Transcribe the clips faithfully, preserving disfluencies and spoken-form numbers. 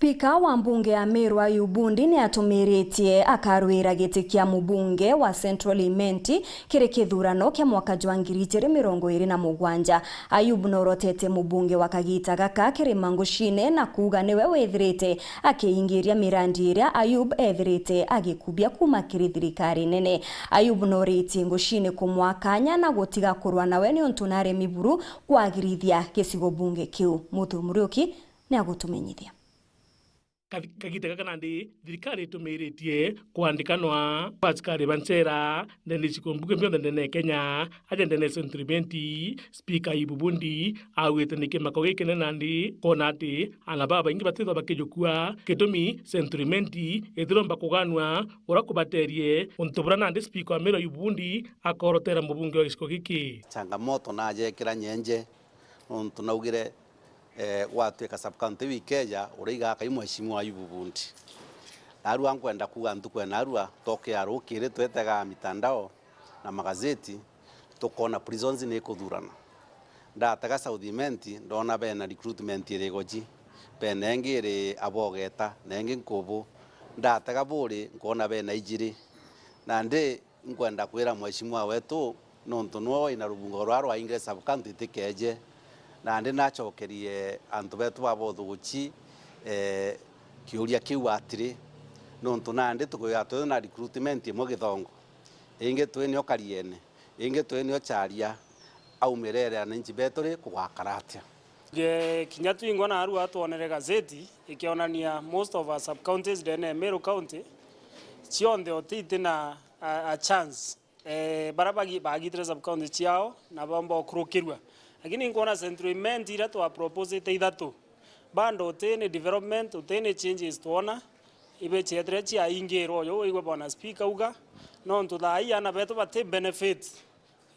Spika wa mbunge ya Meru Ayub Bundi ni atumiritie akarwira giti kia mubunge wa Central Imenti kiri kithurano kia mwaka jwa ngiri ijiri mirongo iri na mugwanja. Ayub norotete mubunge wa kagita gaka kiri mangucine na kuuga niwe withirite akiingiria mirandi iria Ayub ethirite agikubia kuuma kiri thirikari nene. Ayub noritie ngucine kumwa kanya na gutiga kurwa nawe niuntu naremi buru kwagirithia gicigo bunge kiu. Muthu Muriuki ni agutumenyithia. Kathi-, kagita gaka nandi, thirikari itumiritie kwandikanwa kwa asikari ba nchera ndene cia mbunge bionthe ndene ya Kenya, aja ndene ya Central Imenti, Spika Ayub Bundi augite ni kimako gikinene nandi kwona ati ana babaingi batithwa bakijukua. Gitumi Central Imenti itiromba kuganua uria kubaterie, untu buria nandi Spika wa Meru Ayub Bundi akorotera mubunge wa gicigo giki. Changamoto najekira nyenje, nontu naugire, eh, gwatuika sub county iu ikeja, uria igaaka i Mheshimiwa Ayubu Bundi. Narua nkwenda kuuga ntuku ya narua, tokea rukiri twetega mitandao na magazeti, tukona prisons ni ikuthurana. Ndatega South Imenti, ndona bena recruitment iri Igoji, bena ingi iri Abogeta, na ingi Nkubu. Ndatega Buri, nkona bena ijiri. Nandi, inkwenda kwira Mheshimiwa wetu, nontu niwe wina rubungo ruria rwaingire sub county itikeje, nandi nacokerie antu betu ba Bothuguchi, eh, kiuria kiu atiri, nontu nandi tukwithirwa twi na recruitment imwe Githongo, ingi twi nio Kariene, ingi twi nio Charia, aumirere ananchi betu ri kugakara atia? Ge-, kinya twingwa narua twonere gazeti ikionania most of our sub counties ndene ya Meru County, cionthe oti iti na a, a chance. Eh, baria bagi-, bagitire sub county ciao na bomba ukurukirua. Lakini nkwona Central Imenti iria twa proposite ithatu, bado utini development, utini changes twona, ibe cietire ciaingirwa uju uigwe bwana speaker auga, nontu thaa ii ana betu bati benefit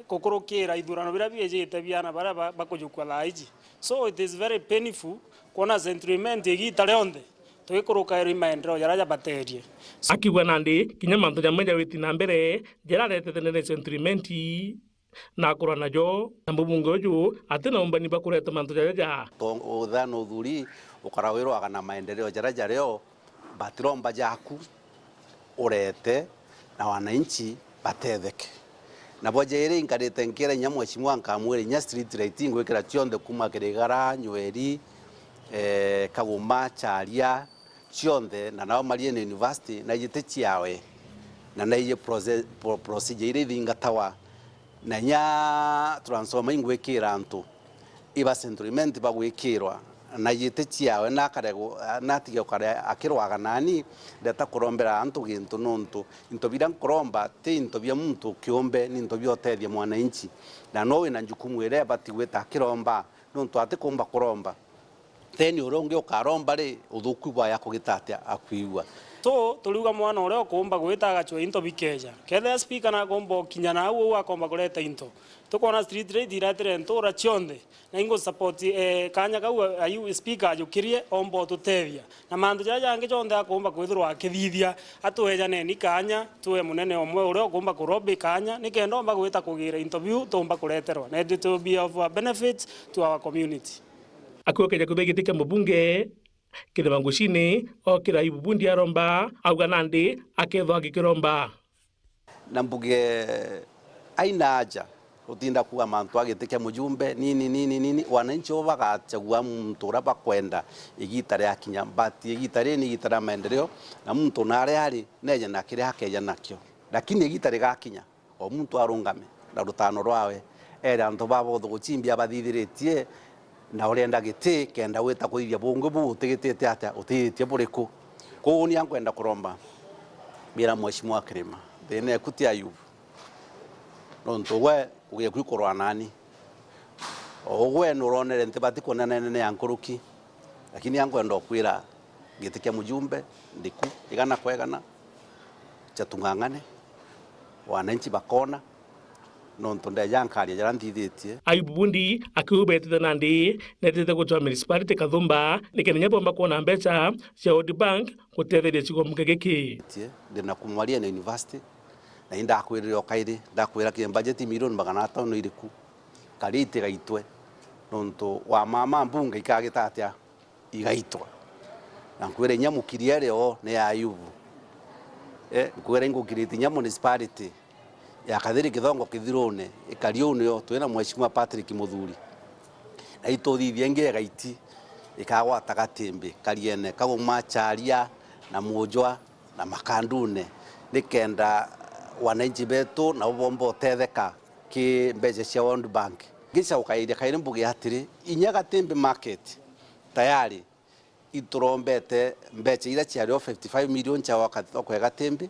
gukurukira ithurano biria biijite bia ana baria ba-, bakujukua thaa iji. So it is very painful kwona Central Imenti igita rionthe tugikuruka iri maendeleo jaria jabaterie. So, akiuga nandi kinya mantu jamwe jawiti na mbere jararetete ndene Central Imenti na akurwa najo, na mubunge uju ati na umbani bwa kureta mantu jajaja. To-, uthana uthuri ukara wirwaga na maendeleo jaria jario, batiromba jaku urete na wananchi batetheke. Nabo jairi nkarite nkira inya mheshimiwa nkamwira inya street light ngwikira cionthe kuma Kirigara, Nyweri, eh, Kaguma, Charia, cionthe, na nao marie na university, na ijite ciawe, na na ije proce-, pro-, procedure iria ithingatawa, na inya transformer ingwikira antu iba Central Imenti bagwikirwa, na ijite ciawe, na akare gu-, natige ukare akirwaga nani, ndeta kurombera antu gintu, nontu into biria nkuromba ti into bia muntu kiumbe, ni into bia utethia mwananchi, na no wina njukumu iria ibati gwita akiromba, nontu atikumba kuromba. Then uria ungi ukaromba ri, uthuku bwayo akugita atia akwigua? So, turiuga mwana uria ukuumba gwita agacua into bikeja. Kethira speaker nakumba ukinya na au, au akomba kureta into. Tukwona street light iretire ntura cionthe, na ingu support, eh, kanya kau ayu speaker ajukirie omba ututethia. Na mantu jaria jangi jonthe akumba kwithirwa akithithia, atwejaneni kanya, tue munene umwe uria ukumba kurobi kanya, nikenda omba gwita kugira into biu tumba kureterwa. Na it will be of a benefit to our community. Akiuga keja kwithwa giti kia mubunge, Kirima Ngucini, okira Ayubu Bundi aromba, auga nandi akethwa agikiromba. Na mbuge aina aja, utinda kuuga mantu a giti kia mujumbe, nini, nini, nini, wananchi bo bagachagua muntu uria bakwenda igita riakinya, but igita riri ni igita ria maendeleo, na muntu nari ari, neje na kiria akeja nakio. Lakini igita rigakinya, o muntu arungame na rutano rwawe, ere antu baba uthuguchimbia bathithiritie, na urenda giti kenda gwita kuithia bungi bu utigitite atia, utithitie buriku? Koguo ni ankwenda kuromba, mbira Mheshimiwa Kirima, thina eku ti Ayubu, nontu gwe kugia kwi kurwa nani. O gwe nuronere ntibati kunenenea nkuruki, lakini ankwenda ukwira giti kia mujumbe ndiku igana kwa igana, chatung'ang'ane, wananchi bakona, nontu ndeja nkaria jaria nthithitie. Ayubu Bundi akiuga betite nandi netete gucwa municipality Kathumba, nikenda inya bomba kwona mbeca cia World Bank gutetheria cigo mbunge giki. Tie, ndina kumwaria na university, na indakwirire o kairi, ndakwira ki budget milioni magana atano iriku, kari itigaitwe, nontu wa mama mbunge ikagita atia igaitwa. Na nkwira inya mukiri ari o ni ya Ayubu. Eh, nkwira ingukirite inya municipality ya Kathiri Kithongo Kithirune, ikari uu nio twina Mheshimiwa Patrick Muthuri. Na ituthithia ingi igaiti ikagwata gatimbi kariene kau Macharia na Mujwa na Makandune, nikenda wananchi betu nabo bomba utetheka ki mbeca cia World Bank. Ngicaukagiria kairi mbuge atiri, inya Gatimbi market tayari iturombete mbeca iria ciari o fifty five million cia gwaka thoko ya Gatimbi,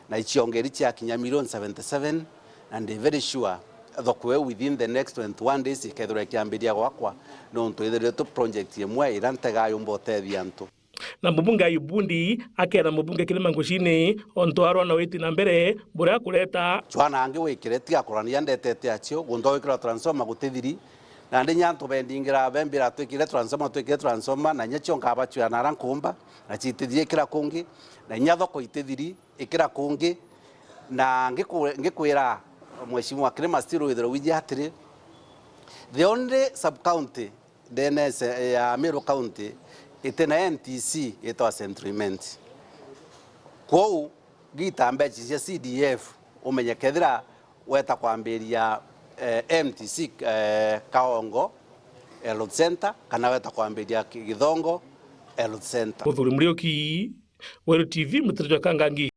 na iciongeeri ciakinya million seventy seven, na ndi very sure thoko iu within the next twenty-one days ikethirwa ikiambiria gwakwa, nontu ithiritwe project imwe iria ntega yumba utethia antu. Na mubunge Ayub Bundi akeera mubunge Kilima Ngucini ontu arwa na witi na mbere buria akureta. Cwana angi wikire tiga kurania ndetete acio, guntu gwikirwa transformer gutithiri, na ndi nya antu bendingira bembira twikire transformer, twikire transformer, na nya cio nkabacwira nara nkumba, na citithiri ikira kungi, na nya thoko itithiri ikira kungi, na ngiku-, ngikwira Mheshimiwa Kilima Steel withirwe wiji atiri, the only sub county ndene se-, ya Meru County iti na M T C yitwa Central Imenti. Kwou gita mbeca cia C D F umenye kethira weta kwambiria, eh, M T C, eh, Kaongo Health Center kana weta kwambiria Ki-, Githongo Health Center. Muthuri Muriuki, Weru T V, Muteto jwa Kangangi.